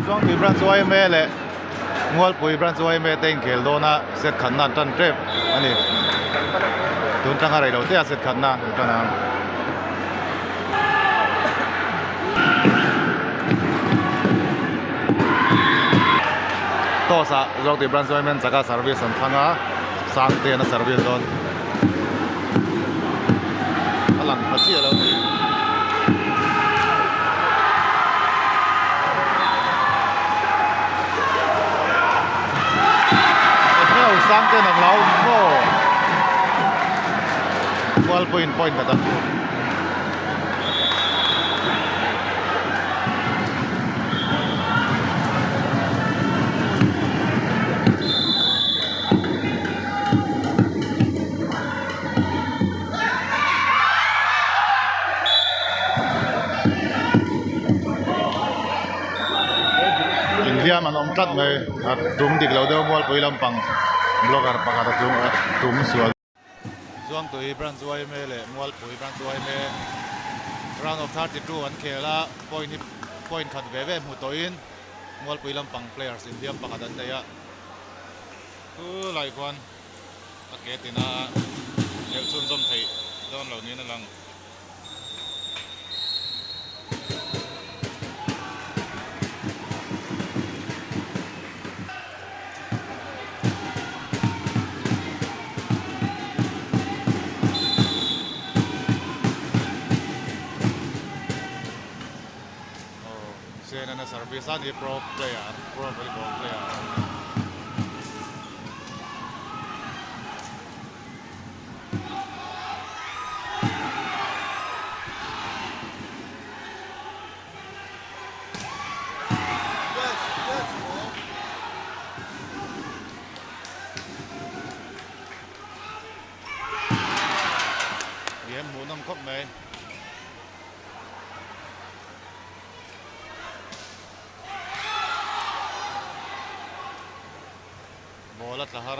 Zuangtui Branch yma leh Mualpui Branch yma te inkhel dawn a set khatna an tan tep a ni. Tun tanga rei lo te a set khatna an tan ang. Toss ah Zuangtui Branch yma an chak a service an thlang a Sangte an a service dawn. A lang pha chiah lo ni. Heo sang ten ang lau maw. Mualpuiin point khat a. Inhliam an awm tlat mai a tum dik lo deuh mualpui lampang blogger pakhat a tum a tum sual. Zuangtui branch yma leh mualpui branch yma round of 32 an khel a point hi point khat ve ve hmu tawhin mualpui lampang players inhliam pakhat an nei a. Chu lai khuan a ke tina khelh chhunzawm theih dawn lo niin a lang. Senana service a ni pro player pro volleyball player Game hmuhnawm khawp mai. Ball a tla har.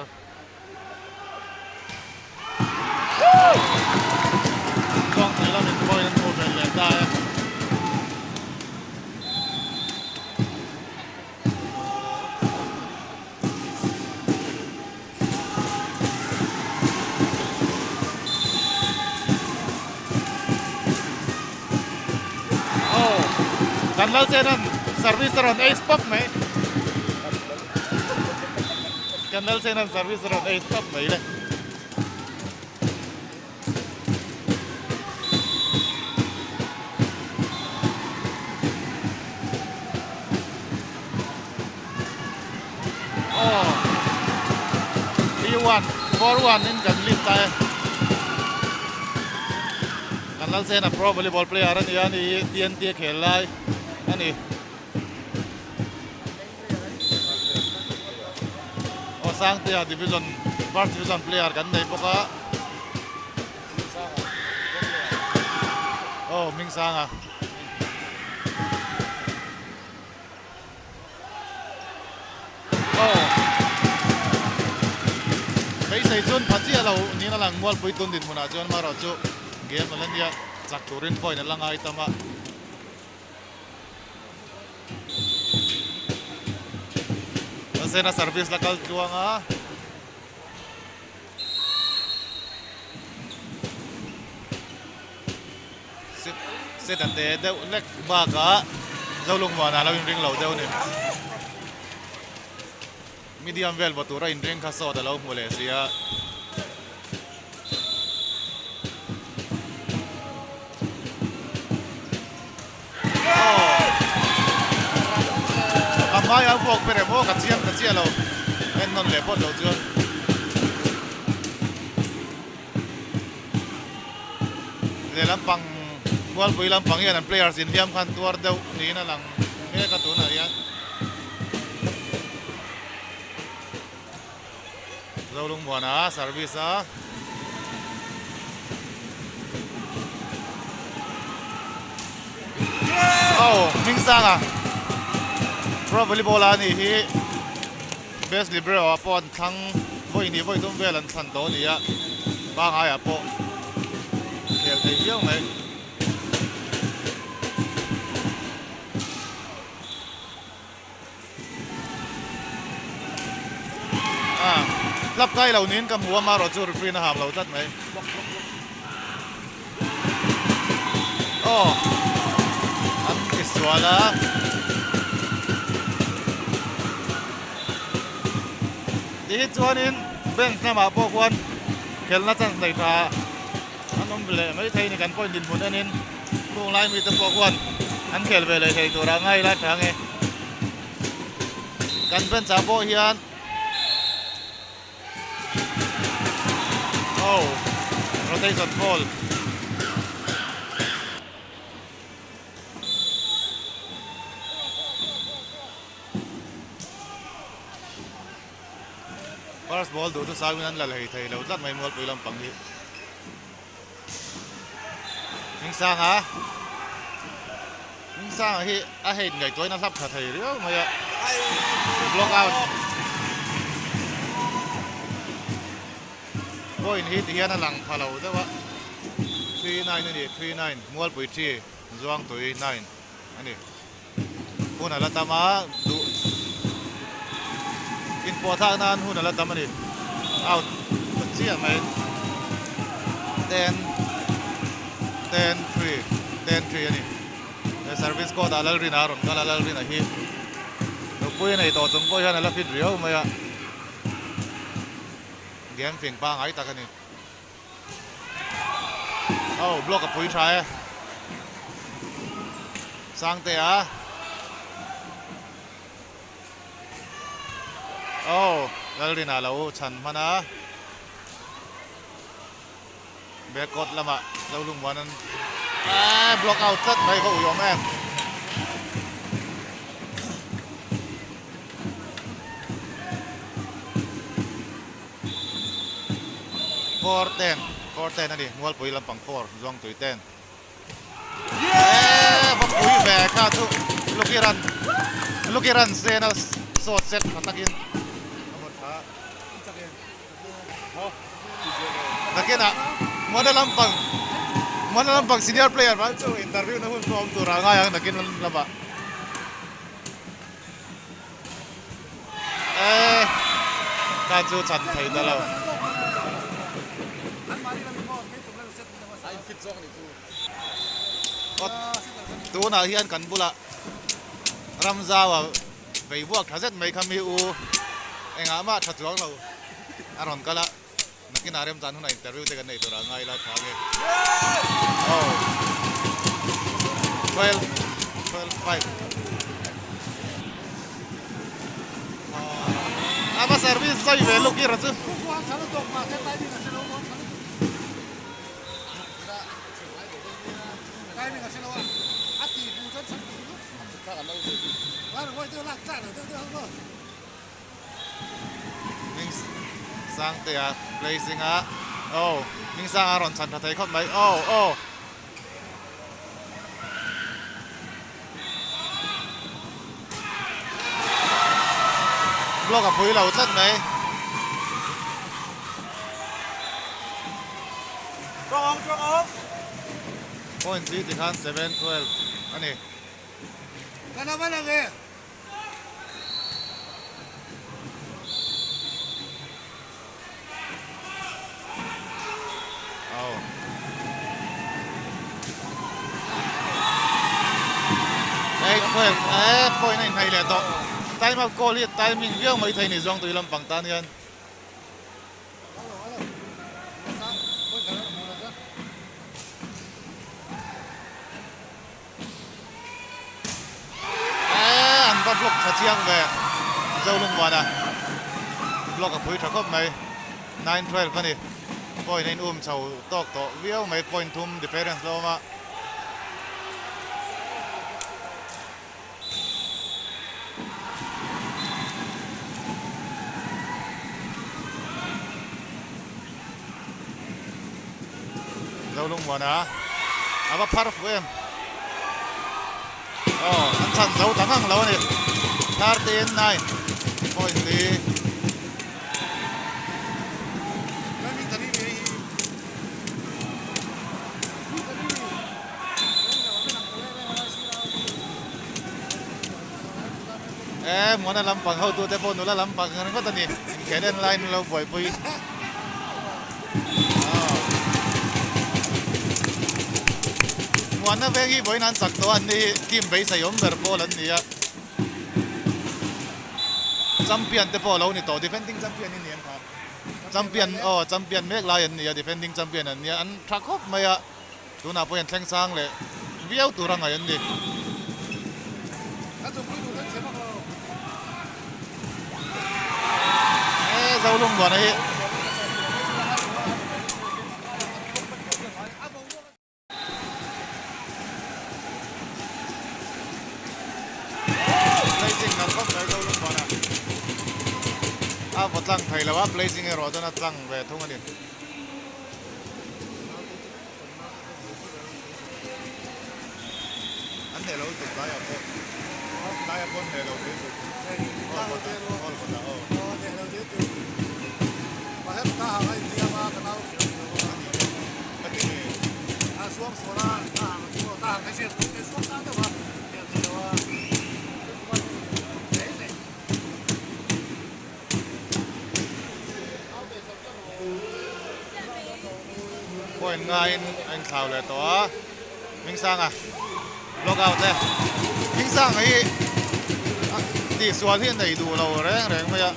Chuang thei lamin point an hmuh vel leh ta e. Aw kan lal chen an service a rawn ace pawp mai kan lal chen an service a rawn ace pawp mai le. Aw 3-1 4-1 in kan lead ta e kan Lalsena pro volleyball player a ni a ni hi TNT a khel lai a ni aw Sangtea division first division player kan nei bawk a aw Hmingsanga. Aw beisei chuan pha chiah lo niin a lang mualpui tun dinhmunah chuan amaherawh chu game a la nia chak turin point a la ngai tam a. Zena service la kal tluang a. Set a te deuh lek bakah Zolungmuana lo inring lo deuh a ni. Medium vel vaw tura inring kha sawt a lo hmu leh si a. A hmai a vuak ber em aw ka chiang ta chiah lo en nawn leh phawt lo chuan. Lehlam pang Mualpui lampang hian an players inhliam khan tuar deuh niin a lang mek a tunah hian. Zolungmuana service a. Aw Hmingsanga pro volleyball a nih hi best libero ah pawh an thlang vawi hnih vawi tum vel an thlan tawh a ni a pangai ah pawh khel thei viau mai. Hlap kai lo niin ka hmu a, marawh chu referee in a ham lo tlat mai. Aw an ti sual a. Ti hi chuanin bench lamah pawh khuan khelna chance nei tha an awm leh mai thei a ni kan point dinhmun enin chung lai mite pawh khuan an khel ve leh thei turah ngai ila tha nge. Kan bench ah pawh hian Oh rotation ball First ball duh chu sangin an la lei thei lo tlat mai mualpui lampang hi. Hmingsanga Hmingsanga hi a hate ngaihtuahin a hlap tha thei riau mai a block out point hi tihian a lang pha lo deuh a 39 a ni 39 Mualpui thi Zuangtui 9 a ni. Hun a la tam a, duh inpawh thlak nan hun a la tam a ni. Out ta chiah mai. 10 10 3 10 3 a ni. He service court ah Lalrina a rawn kal a, Lalrina hi nupui a nei tawh chung pawh hian a la fit riau mai a. Game fing pangngai tak a ni. Oh block a pui tha e Sangtea Oh Lalrina lo chhan hman a back court lamah lo lungmuan an ah block out tlat mai kha ui awm em. 4 10 4 10 a ni Mualpui lampang 4 Zuangtui 10 eee va pui ve kha chu Lukiran Lukiran sena sawt set tha takin a vawn tha nakinah Muana lampang Muana lampang senior player val chu interview na hun pawh awm tur a ngai ang nakin lamah. Eh, ka chu chan thei ta lo. Tunah hian kan bulah Ramzaua vei vuak tha zet mai kha mi u engah mah tha chuang lo a rawn kal a, nakinah remchan hunah interview te kan nei tur ah ngai ila tha nge. Oh. 12 12 5 Ava service zai ve luk ira chu. Hming Sangtea placing a oh Hming Sanga rawn chhan tha thei khawp mai oh oh. Block a pui lo tlat mai. Point hi tikhan 7-12 a ni. Oh. Ei khawi eh point a inhnaih leh tawh. Time out call hi timing viau mai thei ni zawng tui lampang tan hian. Eee an va block tha chiang ve Zolungmuana block a pui tha khawp mai 9-12 a ni point a in um chho tawk tawh viau mai point thum difference la awm a. Zolungmuana a va phar fuh em aw an chhan zo ta ngang lo a ni 13-9 point li. E Muana lampang hotute pawh nula lampang ringawt a ni. Inkhel en laiin an lo buaipui. Muana veng hi vawiin an chak tawh a, an ni hi team beisei awm ber pawl an ni a. Champion te pawh a lo ni tawh, defending champion hi ni an tha. Champion aw champion mek lai an ni a, defending champion an ni a, an tha khawp mai a. Tunah pawh hian thleng sang leh viau tur a ngaih an ni. E Zolungbuana hi. Blazing nalh khawp mai Zolungbuana. A vaw tlang thei lo a, Blazing erawh chuan a tlang ve thung a ni. An hneh lo lutuk tlaiah pawh tlaiah pawh an hneh lo thei tuk hall kawtah hall kawtah aw. Ka ti nge. Point ngaiin a inthlau leh tawh a, Hmingsanga block out e. Hmingsanga hi tihsual hi a nei duh lo reng reng mai a.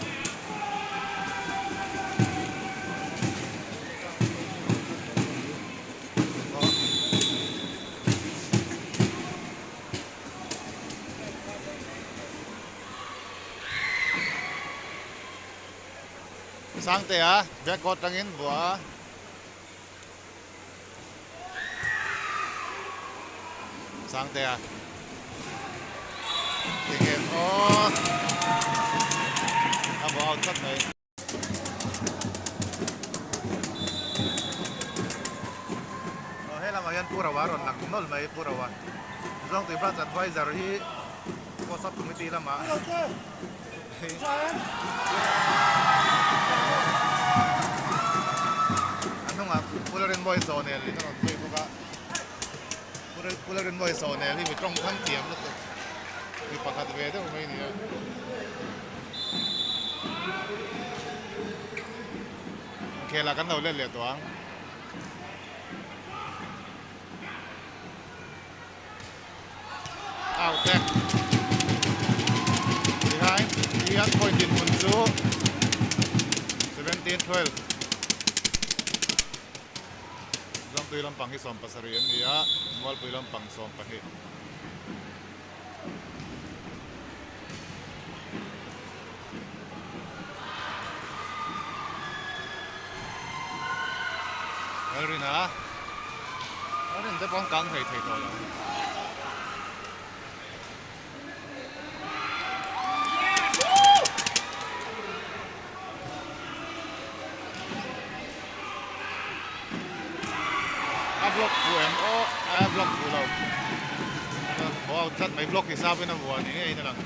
Sangtea backcourt tangin vuah a. Sangtea tinge aw a vuah out tlat mai. Aw he lamah hian Pu Rawa a rawn lang nawlh mai Pu Rawa. Zawngtui Branch Advisor hi Post Sub Committee lamah a hnungah Pu Lalrinmawii Sawnel in a rawn zui bawk a. Pu Lalrinmawii Sawnel hi mi tawngkham thiam lutuk mi pakhat ve deuh mai a ni a. Inkhel ah kan lo let leh tawh ang. Out e. Tihian tihian point dinhmun chu 17-12. Zawngtui lampang hi 17 an ni a, Mualpui lampang 12. Lalrina Lalrin te pawh an kang thei thei tawh lo. A block fuh em aw a block fuh lo haw out tlat mai block hisap in a vuah ni ngeiin a lang.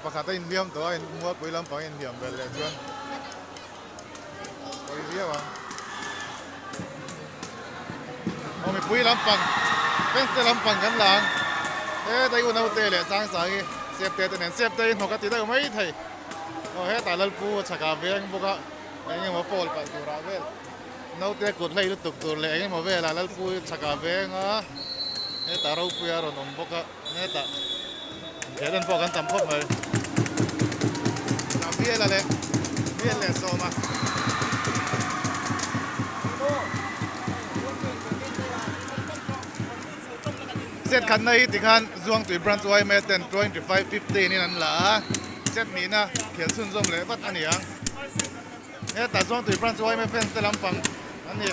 Pakhat a inhliam tawh a, Mualpui lampang a inhliam belh leh chuan pawi viau ang. Aw mipui lampang fans te lampang kan la ang hetai u naute leh Sangsang hi Septe te nen Septe hi hnawk a ti deuh mai thei aw hetah Lalpu a chhakah veng bawk a eng emaw foul palh turah vel naute kut hlei lutuk tur leh eng emaw velah Lalpu hi chhakah veng a hetah Ropuia a rawn awm bawk a hetah inkhel en pawh kan tam khawp mai Biala leh Bial leh Sawma. Set khatna hi tikhan Zuangtui Branch yma ten 25 15 in an la a, set nihna khel chhunzawm leh vat a ni ang. Hetah Zuangtui Branch yma fans te lampang an ni.